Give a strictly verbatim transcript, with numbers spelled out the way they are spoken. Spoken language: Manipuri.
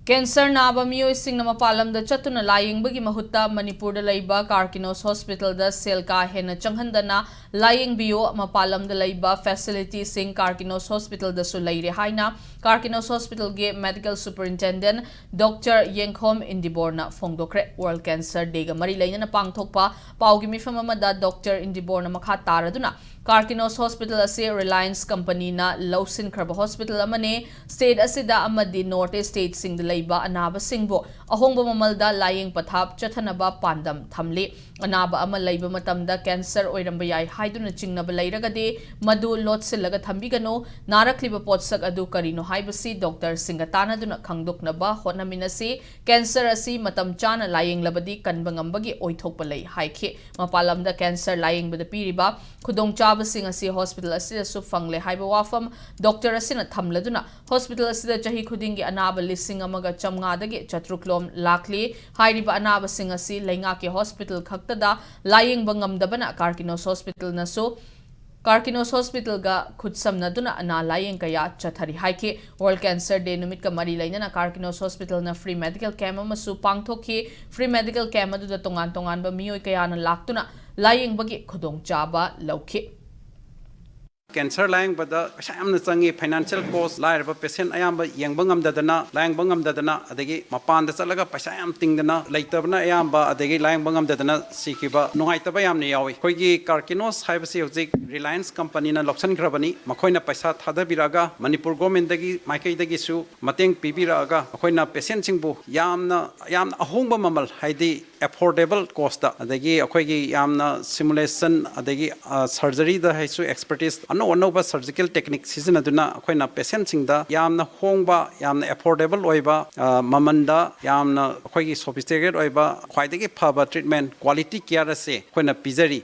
ꯀꯦꯟꯁꯔ ꯅꯥꯕ ꯃꯤꯑꯣꯏꯁꯤꯡꯅ ꯃꯄꯥꯟ ꯂꯝꯗ ꯆꯠꯇꯨꯅ ꯂꯥꯌꯦꯡꯕꯒꯤ ꯃꯍꯨꯠꯇ ꯃꯅꯤꯄꯨꯔꯗ ꯂꯩꯕ ꯀꯥꯔꯀꯤꯅꯣꯁ ꯍꯣꯁꯄꯤꯇꯥꯜꯗ ꯁꯦꯜ ꯀꯥ ꯍꯦꯟꯅ ꯆꯪꯍꯟꯗꯅ ꯂꯥꯌꯦꯡꯕꯤꯌꯨ꯫ ꯃꯄꯥꯟ ꯂꯝꯗ ꯂꯩꯕ ꯐꯦꯁꯤꯂꯤꯇꯤꯁꯤꯡ ꯀꯥꯔꯀꯤꯅꯣꯁ ꯍꯣꯁꯄꯤꯇꯥꯜꯗꯁꯨ ꯂꯩꯔꯦ ꯍꯥꯏꯅ ꯀꯥꯔꯀꯤꯅꯣꯁ ꯍꯣꯁꯄꯤꯇꯥꯜꯒꯤ ꯃꯦꯗꯤꯀꯦꯜ ꯁꯨꯄꯔꯤꯟꯇꯦꯟꯗꯦꯟꯠ ꯗꯣꯛꯇꯔ ꯌꯦꯡꯈꯣꯝ ꯏꯟꯗꯤꯕꯣꯔꯅ ꯐꯣꯡꯗꯣꯛꯈ꯭ꯔꯦ꯫ ꯋꯥꯔꯜꯗ ꯀꯦꯟꯁꯔ ꯗꯦꯒ ꯃꯔꯤ ꯂꯩꯅꯅ ꯄꯥꯡꯊꯣꯛꯄ ꯄꯥꯎꯒꯤ ꯃꯤꯐꯝ ꯑꯃꯗ ꯗꯣꯛꯇꯔ ꯏꯟꯗꯤꯕꯣꯔꯅ ꯃꯈꯥ ꯇꯥꯔꯗꯨꯅ, ꯀꯥꯔꯀꯤꯅꯣꯁ ꯍꯣꯁꯄꯤꯇꯥꯜ ꯑꯁꯤ ꯔꯤꯂꯥꯌꯟꯁ ꯀꯝꯄꯅꯤꯅ ꯂꯧꯁꯤꯟꯈ꯭ꯔꯕ ꯍꯣꯁꯄꯤꯇꯥꯜ ꯑꯃꯅꯤ꯫ ꯁ꯭ꯇꯦꯠ ꯑꯁꯤꯗ ꯑꯃꯗꯤ ꯅꯣꯔꯊ ꯏꯁ꯭ꯠ ꯁ꯭ꯇꯦꯠꯁꯤꯡꯗ ꯂꯩꯕ ꯑꯅꯥꯕꯁꯤꯡꯕꯨ ꯑꯍꯣꯡꯕ ꯃꯃꯜꯗ ꯂꯥꯌꯦꯡ ꯄꯊꯥꯞ ꯆꯠꯊꯅꯕ ꯄꯥꯟꯗꯝ ꯊꯝꯂꯤ꯫ ꯑꯅꯥꯕ ꯑꯃ ꯂꯩꯕ ꯃꯇꯝꯗ ꯀꯦꯟꯁꯔ ꯑꯣꯏꯔꯝꯕ ꯌꯥꯏ ꯍꯥꯏꯗꯨꯅ ꯆꯤꯡꯅꯕ ꯂꯩꯔꯒꯗꯤ, ꯃꯗꯨ ꯂꯣꯠꯁꯤꯜꯂꯒ ꯊꯝꯕꯤꯒꯅꯨ꯫ ꯅꯥꯔꯛꯂꯤꯕ ꯄꯣꯠꯁꯛ ꯑꯗꯨ ꯀꯔꯤꯅꯣ ꯍꯥꯏꯕꯁꯤ ꯗꯣꯛꯇꯔꯁꯤꯡꯒ ꯇꯥꯟꯅꯗꯨꯅ ꯈꯪꯗꯣꯛꯅꯕ ꯍꯣꯠꯅꯃꯤꯟꯅꯁꯤ꯫ ꯀꯦꯟꯁꯔ ꯑꯁꯤ ꯃꯇꯝ ꯆꯥꯅ ꯂꯥꯌꯦꯡꯂꯕꯗꯤ ꯀꯟꯕ ꯉꯝꯕꯒꯤ ꯑꯣꯏꯊꯣꯛꯄ ꯂꯩ ꯍꯥꯏꯈꯤ꯫ ꯃꯄꯥꯟ ꯂꯝꯗ ꯀꯦꯟꯁꯔ ꯂꯥꯌꯦꯡꯕꯗ ꯄꯤꯔꯤꯕ ꯈꯨꯗꯣꯡꯆꯥꯕꯁꯤꯡ ꯑꯁꯤ ꯍꯣꯁꯄꯤꯇꯥꯜ ꯑꯁꯤꯗꯁꯨ ꯐꯪꯂꯦ ꯍꯥꯏꯕ ꯋꯥꯐꯝ ꯗꯣꯛꯇꯔ ꯑꯁꯤꯅ ꯊꯝꯂꯗꯨꯅ, ꯍꯣꯁꯄꯤꯇꯥꯜ ꯑꯁꯤꯗ ꯆꯍꯤ ꯈꯨꯗꯤꯡꯒꯤ ꯑꯅꯥꯕ ꯂꯤꯁꯤꯡ ꯑꯃꯒ ꯆꯥꯝꯃꯉꯥꯗꯒꯤ ꯆꯥꯇ꯭ꯔꯨꯛ ꯂꯣꯝ ꯂꯥꯛꯂꯤ꯫ ꯍꯥꯏꯔꯤꯕ ꯑꯅꯥꯕꯁꯤꯡ ꯑꯁꯤ ꯂꯩꯉꯥꯛꯀꯤ ꯍꯣꯁꯄꯤꯇꯥꯜ ꯈꯛꯇꯗ ꯂꯥꯌꯦꯡꯕ ꯉꯝꯗꯕꯅ ꯀꯥꯔꯀꯤꯅꯣꯁ ꯍꯣꯁꯄꯤꯇꯥꯜꯅꯁꯨ ꯀꯥꯔꯀꯤꯅꯣꯁ ꯍꯣꯁꯄꯤꯇꯥꯜꯒ ꯈꯨꯠꯁꯝꯅꯗꯨꯅ ꯑꯅꯥ ꯂꯥꯌꯦꯡ ꯀꯌꯥ ꯆꯠꯊꯔꯤ ꯍꯥꯏꯈꯤ꯫ ꯋꯥꯔꯜꯗ ꯀꯦꯟꯁꯔ ꯗꯦ ꯅꯨꯃꯤꯠꯀ ꯃꯔꯤ ꯂꯩꯅꯅ ꯀꯥꯔꯀꯤꯅꯣꯁ ꯍꯣꯁꯄꯤꯇꯥꯜꯅ ꯐ꯭ꯔꯤ ꯃꯦꯗꯤꯀꯦꯜ ꯀꯦꯝꯞ ꯑꯃꯁꯨ ꯄꯥꯡꯊꯣꯛꯈꯤ꯫ ꯐ꯭ꯔꯤ ꯃꯦꯗꯤꯀꯦꯜ ꯀꯦꯝꯞ ꯑꯗꯨꯗ ꯇꯣꯉꯥꯟ ꯇꯣꯉꯥꯟꯕ ꯃꯤꯑꯣꯏ ꯀꯌꯥꯅ ꯂꯥꯛꯇꯨꯅ ꯂꯥꯌꯦꯡꯕꯒꯤ ꯈꯨꯗꯣꯡꯆꯥꯕ ꯂꯧꯈꯤ꯫ ꯀꯦꯟꯁꯔ ꯂꯥꯌꯦꯡꯕꯗ ꯄꯩꯁꯥ ꯌꯥꯝꯅ ꯆꯪꯉꯤ, ꯐꯥꯏꯅꯥꯟꯁꯤꯌꯦꯜ ꯀꯣꯁ, ꯂꯥꯏꯔꯕ ꯄꯦꯁꯦꯟ ꯑꯌꯥꯝꯕ ꯌꯦꯡꯕ ꯉꯝꯗꯗꯅ, ꯂꯥꯌꯦꯡꯕ ꯉꯝꯗꯗꯅ, ꯑꯗꯒꯤ ꯃꯄꯥꯟꯗ ꯆꯠꯂꯒ ꯄꯩꯁꯥ ꯌꯥꯝ ꯇꯤꯡꯗꯅ, ꯂꯩꯇꯕꯅ ꯑꯌꯥꯝꯕ, ꯑꯗꯒꯤ ꯂꯥꯌꯦꯡꯕ ꯉꯝꯗꯗꯅ ꯁꯤꯈꯤꯕ ꯅꯨꯡꯉꯥꯏꯇꯕ ꯌꯥꯝꯅ ꯌꯥꯎꯏ꯫ ꯑꯩꯈꯣꯏꯒꯤ ꯀꯥꯔꯀꯤꯅꯣꯁ ꯍꯥꯏꯕꯁꯤ ꯍꯧꯖꯤꯛ ꯔꯤꯂꯥꯌꯟꯁ ꯀꯝꯄꯅꯤꯅ ꯂꯧꯁꯤꯟꯈ꯭ꯔꯕꯅꯤ꯫ ꯃꯈꯣꯏꯅ ꯄꯩꯁꯥ ꯊꯥꯗꯕꯤꯔꯛꯑꯒ, ꯃꯅꯤꯄꯨꯔ ꯒꯣꯔꯃꯦꯟꯗꯒꯤ ꯃꯥꯏꯀꯩꯗꯒꯤꯁꯨ ꯃꯇꯦꯡ ꯄꯤꯕꯤꯔꯛꯑꯒ, ꯑꯩꯈꯣꯏꯅ ꯄꯦꯁꯦꯟꯁꯤꯡꯕꯨ ꯌꯥꯝꯅ, ꯌꯥꯝꯅ ꯑꯍꯣꯡꯕ ꯃꯃꯜ, ꯍꯥꯏꯗꯤ ꯑꯦꯐꯣꯔꯗꯦꯕꯜ ꯀꯣꯁꯇ, ꯑꯗꯒꯤ ꯑꯩꯈꯣꯏꯒꯤ ꯌꯥꯝꯅ ꯁꯤꯃꯨꯂꯦꯁꯟ, ꯑꯗꯒꯤ ꯁꯔꯖꯔꯤꯗ ꯍꯥꯏꯁꯨ ꯑꯦꯛꯁꯄꯔꯇꯤꯁ, ꯑꯅꯧ ꯑꯅꯧꯕ ꯁꯔꯖꯤꯀꯦꯜ ꯇꯦꯛꯅꯤꯛ ꯁꯤꯖꯤꯟꯅꯗꯨꯅ ꯑꯩꯈꯣꯏꯅ ꯄꯦꯁꯦꯟꯁꯤꯡꯗ ꯌꯥꯝꯅ ꯍꯣꯡꯕ, ꯌꯥꯝꯅ ꯑꯦꯐꯣꯔꯗꯦꯕꯜ ꯑꯣꯏꯕ, ꯑ, ꯃꯃꯟꯗ ꯌꯥꯝꯅ ꯑꯩꯈꯣꯏꯒꯤ ꯁꯣꯐꯤꯁꯇꯤꯀꯦꯇꯦꯠ ꯑꯣꯏꯕ, ꯈ꯭ꯋꯥꯏꯗꯒꯤ ꯐꯕ ꯇ꯭ꯔꯤꯠꯃꯦꯟ, ꯀ꯭ꯋꯥꯂꯤꯇꯤ ꯀꯤꯌꯔ ꯑꯁꯦ ꯑꯩꯈꯣꯏꯅ ꯄꯤꯖꯔꯤ꯫